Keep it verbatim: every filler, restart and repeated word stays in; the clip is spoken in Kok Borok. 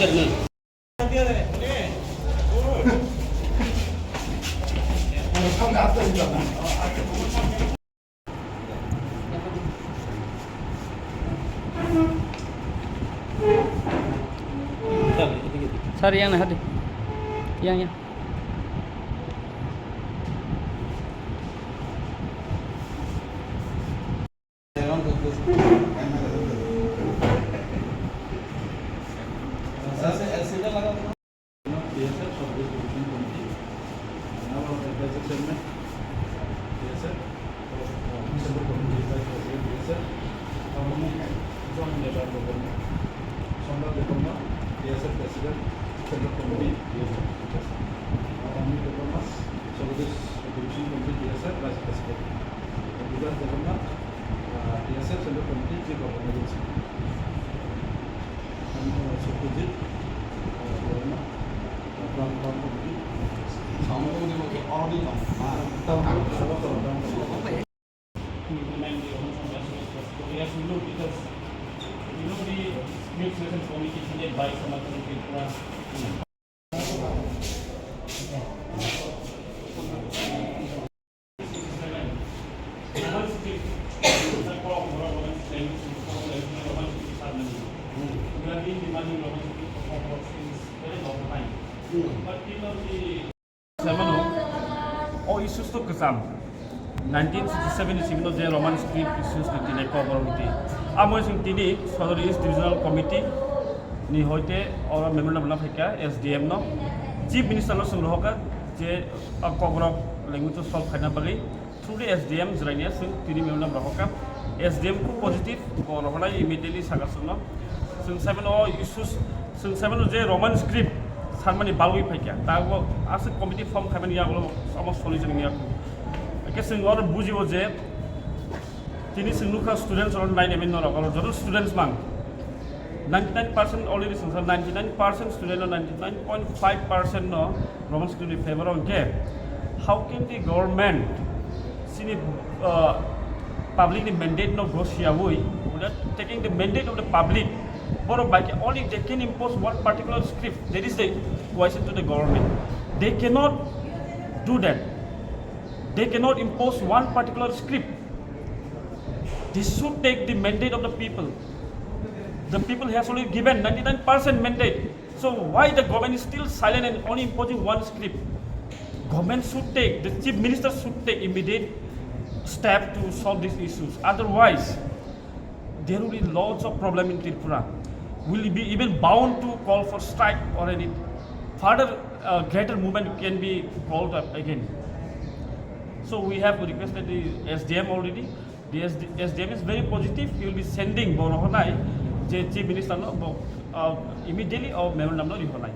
Sir, yang na hadi. Yang, yang. T S F Sub Division Committee, Honorable Advisor Chairman, T S F, Central Committee Vice President, T S F, Honorable Joint Member Governor, Somrat Debbarma, T S F President, Central Committee, T S F, Honorable Debbarma, Sub Division Committee, T S F, Vice President, Vikas Debbarma, uh, T S F Central Committee, Chief Organizing Secretary. Seven o, o issues to kwcham. Nineteen sixty-seven ni simi no je Roman script issues ni tini kok borok ni ti. Amo sing tini Sodor East Divisional Committee ni hoite oro memorandum na phaikha S D M no. Chief Minister no sung rohorkha je, ah, kok borok language o solve khaina bagwi. Through the S D M jwraini sung tini memorandum rohorkha. S D M kho positive, bo rohornai immediately saka sungno. Sung seven o issues, sung seven o je Roman script sanmani balwi phaikha. Ta bo aswk committee form khaimani yagulo samo solution wngya. Ke sung oro bujio je tini sung nukha students oro nine M N norok oro joto students mang. Ninety-nine percent already sung sa, ninety-nine percent student no ninety-nine point five percent no Roman script ni favor o hwnkhe, how can the government sini, uh, public ni mandate no gosiyawi, without taking the mandate of the public, borok bai khe only they can impose one particular script, that is the question to the government. They cannot do that. They cannot impose one particular script. They should take the mandate of the people. The people has already given ninety-nine percent mandate. So why the government is still silent and only imposing one script? Government should take, the chief minister should take immediate step to solve these issues. Otherwise, there will be lots of problem in Tripura. We'll be even bound to call for strike or any further, uh, greater movement can be called up again. So we have requested the S D M already. The S D, S D M is very positive. He will be sending bo rohornai je chief minister no bo, uh, immediately o memorandum no rihornai.